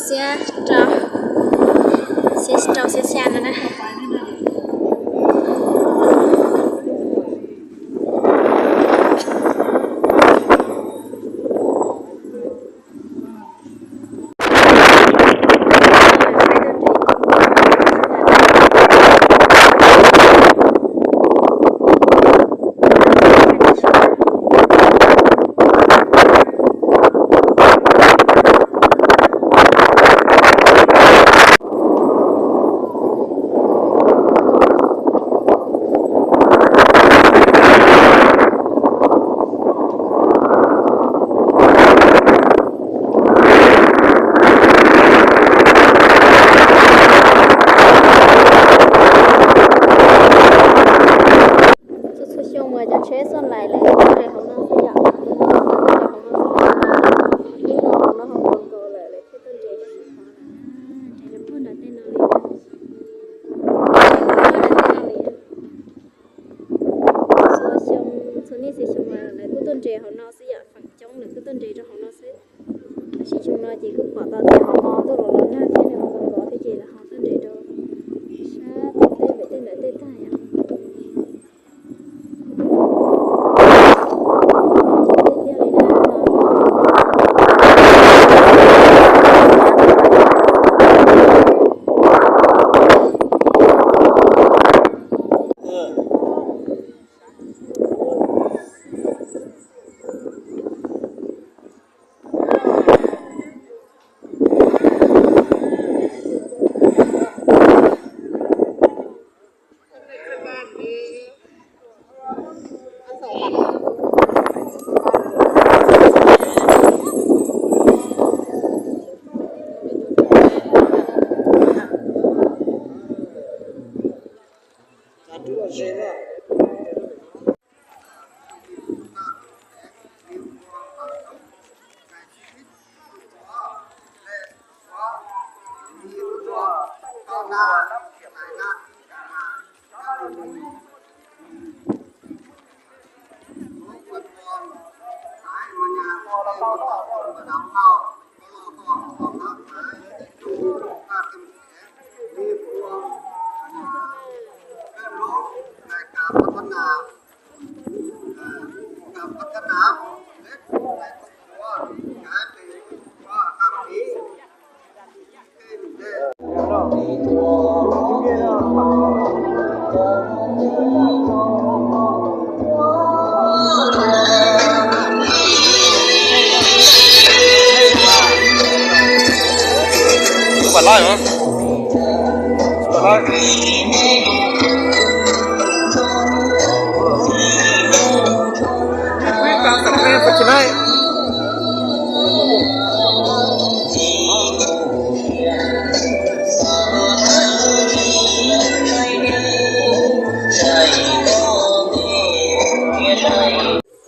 Xiab rau, xiab rau xiab xya no na. Txhua txhua xyoo mas cov tsheb txoj lais lawv tuaj nres hauv no xwb yom. Ib no hauv no ho nkaus nkaus lawm lawv thiaj tuaj nres. Nres puag nram tej no li. Txhua xyoo, txhua niaj txhia xyoo mas lawv kuj tuaj nres hauv no xwb yom, feem coob lawv kuj tuaj nres rau hauv no xwb. Tab sis xyoo no ces kuj pom tau tias hauv no tuaj los los nag thiab nws ho nkaus nkaus thiab ces lawv ho tuaj nres rau sab tej pem tej ntawd tej tag yom.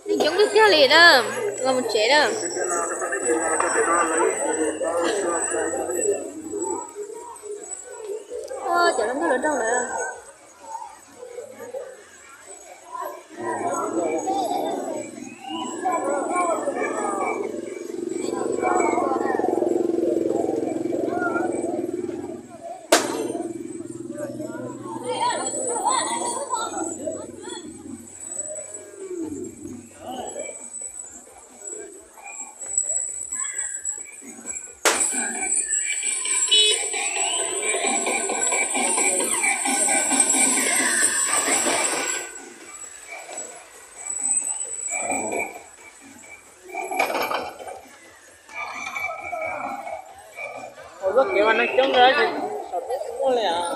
Neeg coob tiag tiag li na, los mus tsev na. Cov hluas nkauj hluas nraug lawm. Ua lub kev mas neeg coob tab sis saum roob tsis muaj li os.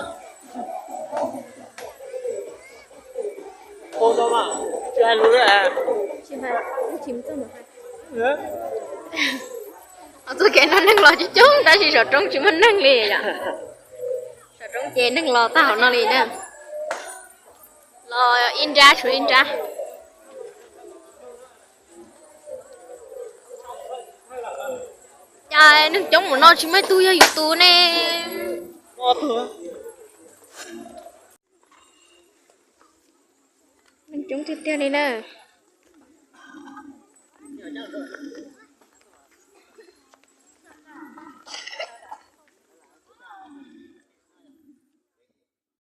Tsis hais lus li. Txoj kev no neeg los coob coob tab sis saum roob tsis muaj neeg li yom. Saum roob ces neeg los tag hauv no li na. Los ib nrab tshuav ib nrab. Cas neeg coob mus no tsis muaj ib tug yog yus tus ne. Neeg coob tiag tiag li na.